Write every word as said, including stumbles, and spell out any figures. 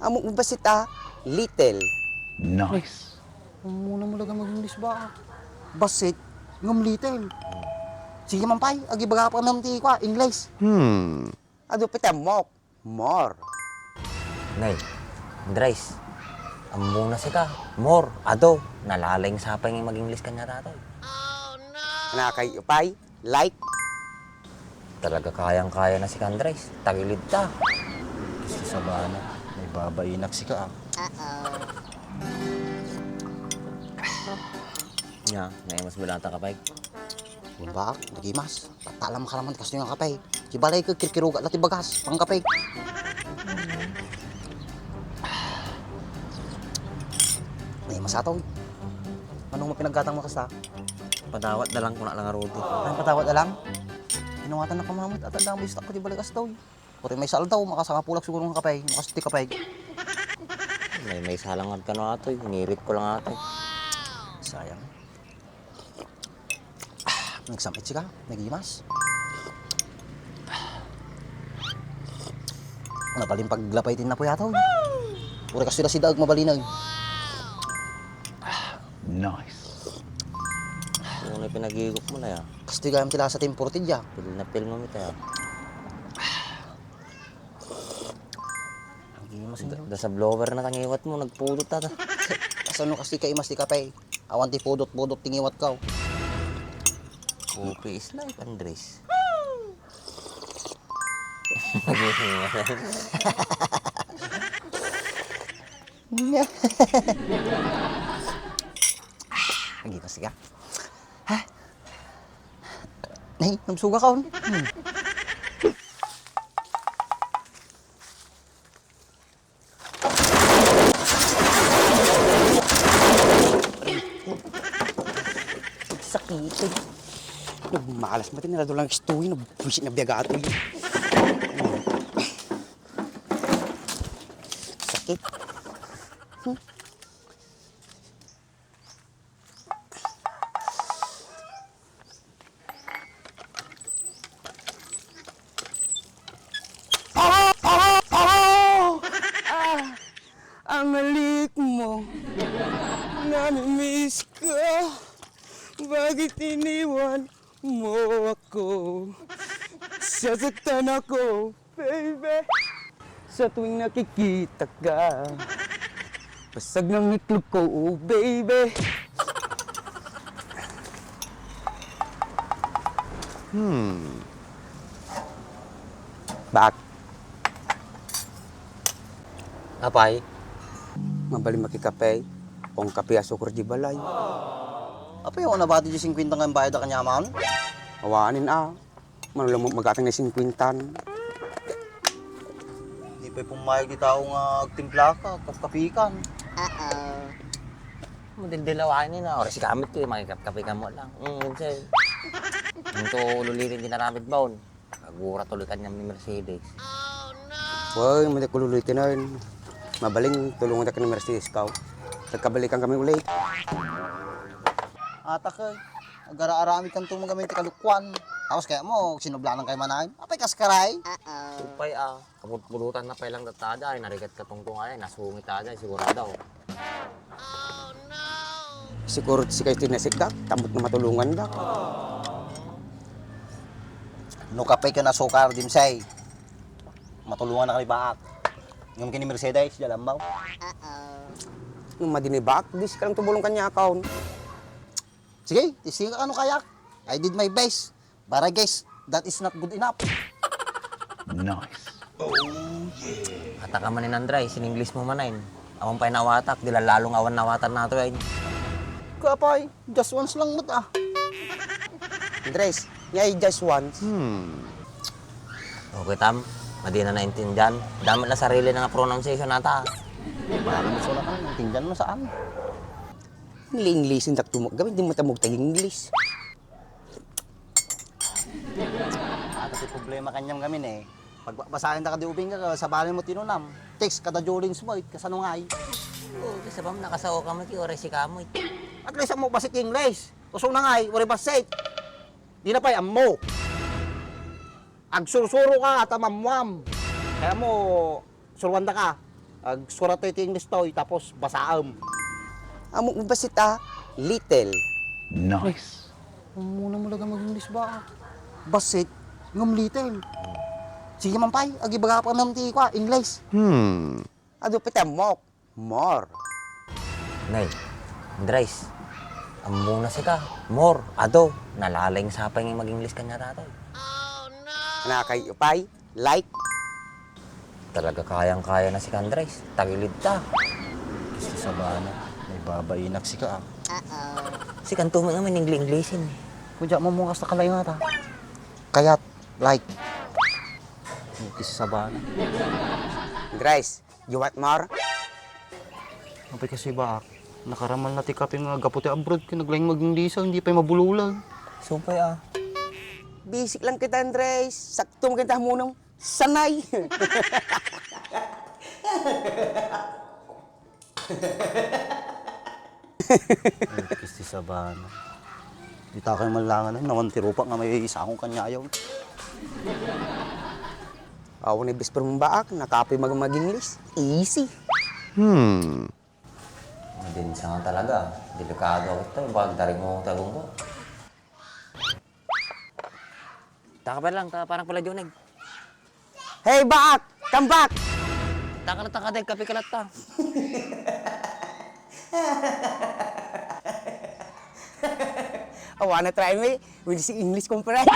Ammok bassit a little. Nice. Ammona met laeng mag-English ba? Bassit, ngem little. Sige man pay, agibaga pa ngem ti kua, English. Hmm. Adu pay ti ammok. More. Nay, Andres, ammona sika. More, adu, nalaing sa pay nga mag-English kaniak daytoy. Nakay pay, like. Talaga kayang-kaya na si Andres. Tagilid ta. Gusto sa bana. May babainak sika, ah. Nya, naimas mo lang ta, Kapay. Umbak, nagimas. Tattalam ka naman, kastoy nga Kapay. Ti balay ko, kirkiruga la ti bagas. Pang Kapay. Naimas ato. Ano mo pinaggatang mo kasta? Padawat da lang kuna lang, Rudy. Ay, padawat da lang? Inawatan na kamamit at ang dami istak ko di balik astaw. Pati may saldaw, makasangapulak siguro ng Kapay, makas ti Kapay. May, may salang nga kano atoy, inirit ko lang atoy. Sayang. Ah, nagsampit sika, nagimas. Napalin paglapay ti napuy ato. Uri kasi na si Daag mabalinag. Nice. Ano na pinagigop mo na ya? Kastoy gayam ti lasa ti imported ya. Pil na pil mo mita ya. Ang imas Da, yun. Da sa blower na tangiwat mo, nagpudot ta ta. Kasano kasi kaimas ti Kapay? Awan ti pudot-pudot tingiwat ka. Coffee is life, Andres. Ang imas ka. Ha? Nay, namsuga ka, on. Hmm. Sakit. Nagmalas mati, nalado lang istoy, nagbuisit na biyaga atoy. Sakit. Ah! Ah! Ah! Ah! Ang halik mo, namimiss ka. Bakit iniwan mo ako? Sasaktan ako. Baby, sa tuwing nakikita ka, basag ng itlog ko, oh baby. Hmm. Bak. Apay? Mabalin makikape. Ong kape a sukar di balay. Apay, o nabati di singkwenta nga bayad a kanyaman? Awanen a. Mano lang mo magatang na singkwintan. Di pay pumayag di tao nga agtimpla ka, agkapkapikan. Uh-oh. Madildilaw ay ni na, oras si kamit ko, eh, makikapkapi ka mo lang. Mm, sir. Ang to, lulirin din naramid baon. Agura tuloy kanyang ni Mercedes. Uy, madi ko lulitin ay. Mabaling, tulungan ka ni Mercedes ka. Nagkabalikan kami uli. Atak, eh. Agara-aramid kan tumang kami ti kalukuan. Tapos kaya mo, sinublanan kayo manayon. Apay kaskaray? Supay, ah. Kaputpututan na pay lang datada, ay narigat ka tungtong ay, nasungit ada, ay sigurado. Siguro ti kayo tinasikdak, tambot na matulungan da. No kape ka na sukar, Dimsay. Matulungan na kami baak. Ngem kini Mercedes, jalambaw. Ngem madini baak, di sika lang tumulong kanya account. Sige, testing ka ano kaya. I did my best. But I guess that is not good enough. Nice. Ata ka man ni Andres, in-English mo man ay. Awan pay nawatak, di lalong awan nawatan nato ay. Kapay, just once lang met ah. Andres, ngay just once. Hmm. Okay, Tam. Madi na naintindihan. Damo na sarili na nga pronunciation ata. Para mo sula ka, naintindihan mo saan? English, English, indak tumag-, gamin, di mo tamog tag-English. Ato ti problema kanyam gamin eh. Pagbasahin ta ka di ubing ka, sabali mo tinunam. Text kada Jolins mo, it kasano nga ay. Oo, ti sabam, nakasao ka mo, ti oras si kamoy. At least mo basik English. Kusog na nga ay, uri basik. Di na pa'y ammo. Agsursuro ka, at amamwam. Kaya mo, suruan da ka. Agsurat tayo ti English toy, tapos basaem. Ammok bassit a little. Nice. Ammona mo latta nga English ba? Bassit ngem little. Sige man pay, agibagak pay ti kua, English. Hmm. Adu pay ti ammok. More. Nay, Andres, ammona sika. More, adu, nalaing sa pay nga mag-English kaniak, tatay. Nakay pay, like. Talaga kayang-kaya na sika, Andres. Tagilid ta. Kista sabana, may babainak sika, ah. Sikanto man nga man English-Englishen. Kudya mo mo kasta kalaing ata. Kayat, like. Kista sabana. Andres, you want more? Apay kasi ba, nakaraman na ti kape nga gapu ti abroad, ket naglaing mag-English, hindi pay mabulolan. Supay, ah. Basic lang kita, Andres. Sakto man kita ammom. Sanay. Ay, kista sabana. Dita kayo man lang, ano, nawan ti rupak nga may sango kaniak. Awan ni best friend mo baak, nakapoy mag-, mag-English. Easy. Hmm. Madinsa nga talaga. Delikado ako ito. Baka daring mo tagung ko. Taka pa lang, ta, parang pala Juneg. Hey, baak! Come back! Taka na, taka, dahil kape ka latta. I wanna try me with this English conference.